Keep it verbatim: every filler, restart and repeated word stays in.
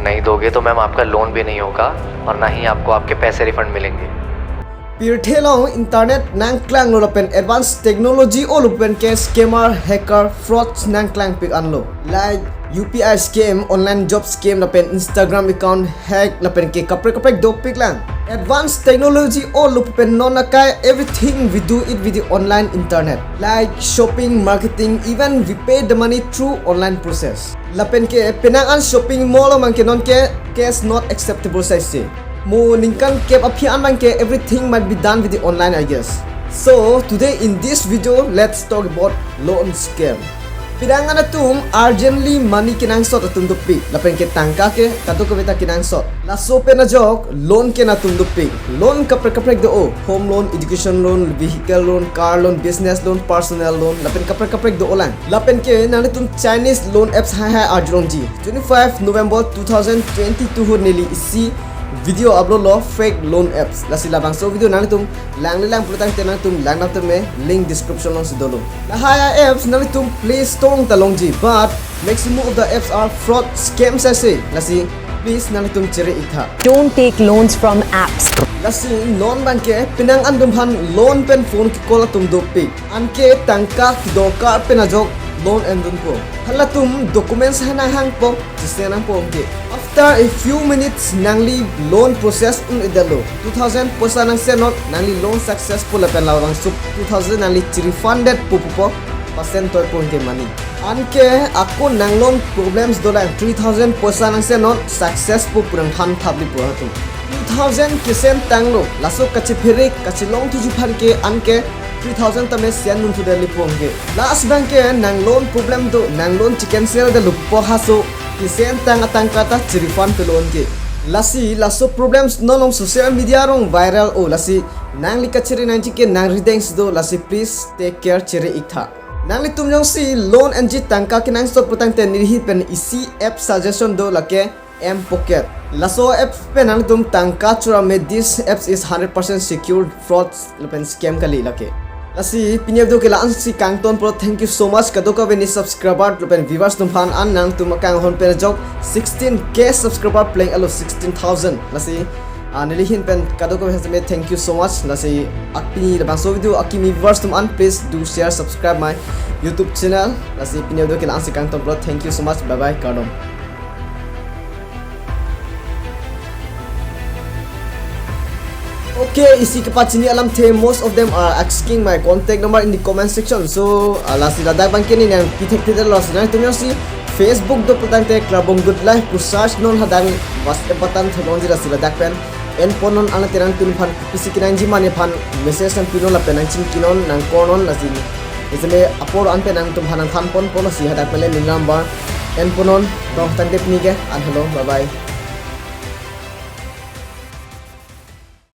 नहीं दोगे तो मैम, आपका लोन भी नहीं होगा और ना ही आपको आपके पैसे रिफंड मिलेंगे। Pirthe along internet nangklanglo lapen advanced technology olo pen ke scammer, hacker, frauds nangklangpik anlo. Like U P I scam, online job scam lapen Instagram account hack lapen ke kaprek kaprek dopiklang. Advanced technology olo pen non akai everything we do it with the online internet. Like shopping, marketing, even we pay the money through online process. Lapen ke penang an shopping mall abang ke non ke cash not acceptable saise. Mo ningkan kep aphi an abang ke everything might be done with the online, I guess. So today in this video, let's talk about loan scam. Penang an atum urgently money kenangsot atum dopik, lapen ke tangka ke kadokave ta kenangsot. Laso pen ajok loan ke nangtum dopik. Loan kaprek kaprek do-o. Home loan, education loan, vehicle loan, car loan, business loan, personal loan, lapen kaprek kaprek do-o lang. Lapen ke nanglitum Chinese loan apps hai hai arjulongji. Twenty-five November two thousand twenty-two ahut neli isi video upload lo, fake loan apps. Lasi labangso video nanglitum langle lang pulotangte nangtum langdam tame, link description alongsi dolo. Lahai a-apps nanglitum Play Store ta longji, but maximum of the apps are fraud scams aise. Lasi please nanglitum chere-iktha. Don't take loans from apps. Lasi non abang ke penang an atum aphan loan pen phone ke call atum dopik. Anke tangka kedorkar pen ajok loan endunpo. Halatum documents hai nanghangpo, chese nangpo anke. After a few minutes nangli loan process un-edetlo. Two thousand poisa nangsenot, nangli loan successful lapen labangso two thousand nangli cherefundedpo pupo, pasen toipo anke money. Anke ako nang loan problems dolang, three thousand poisa nangsenot successful pu nangthan thaplepo halatum. Two thousand kesentanglo, laso kachephere kachelongthuji aphan ke anke three thousand tame sen nunthudetlepo anke. Last abang ke nang loan problem do, nang loan checancel detlo pupo, halaso kesentang atangka ta cherefund pelo anke. Lasi laso problems non along social media along viral-o, lasi nangli kachere nangji ke nang rideng si do, lasi please take care, chere-iktha. Nanglitum jongsi loan enji tangka kenangsot pulotangte neli ahin pen isi app suggestion do, lake M Pocket. Laso app pen nanglitum tangka chorame, this apps is hundred percent secure, fraud lapen scam kali lake. Lasi pini a-video ke la-ansi kangtonpo. Thank you so much kadokave ne subscriber lapen viewers atum aphan. An nangtum akanghon pen ajok sixteen K subscriber plenglo, sixteen thousand. Lasi, ah, neli ahin pen kadokave tame thank you so much. Lasi ak pini labangso video akimi viewers atum an, please do share, subscribe my YouTube channel. Lasi pini a-video ke la-ansi kangtonpo. Thank you so much. Bye bye. Kardom. Okay, isi kepachini alamthe, most of them are asking my contact number in the comment section. So, ah, lasi ladak abang ke ne nangpithekthedetlo, lasi nangtum jongsi Facebook do pulotangte Klarbom Good Life pu search non, hadak WhatsApp button tholongji, lasi ladak pen enponnon, anke nangtum aphan kopisi kenangji mane aphan message nangpinon lapen nangchingkinon, nangkornon, lasi isi me apor an pen nangtum aphan nangthanponpo, lasi hadak pen le ne number enponnon. To tangte pini ke an, hello, bye bye.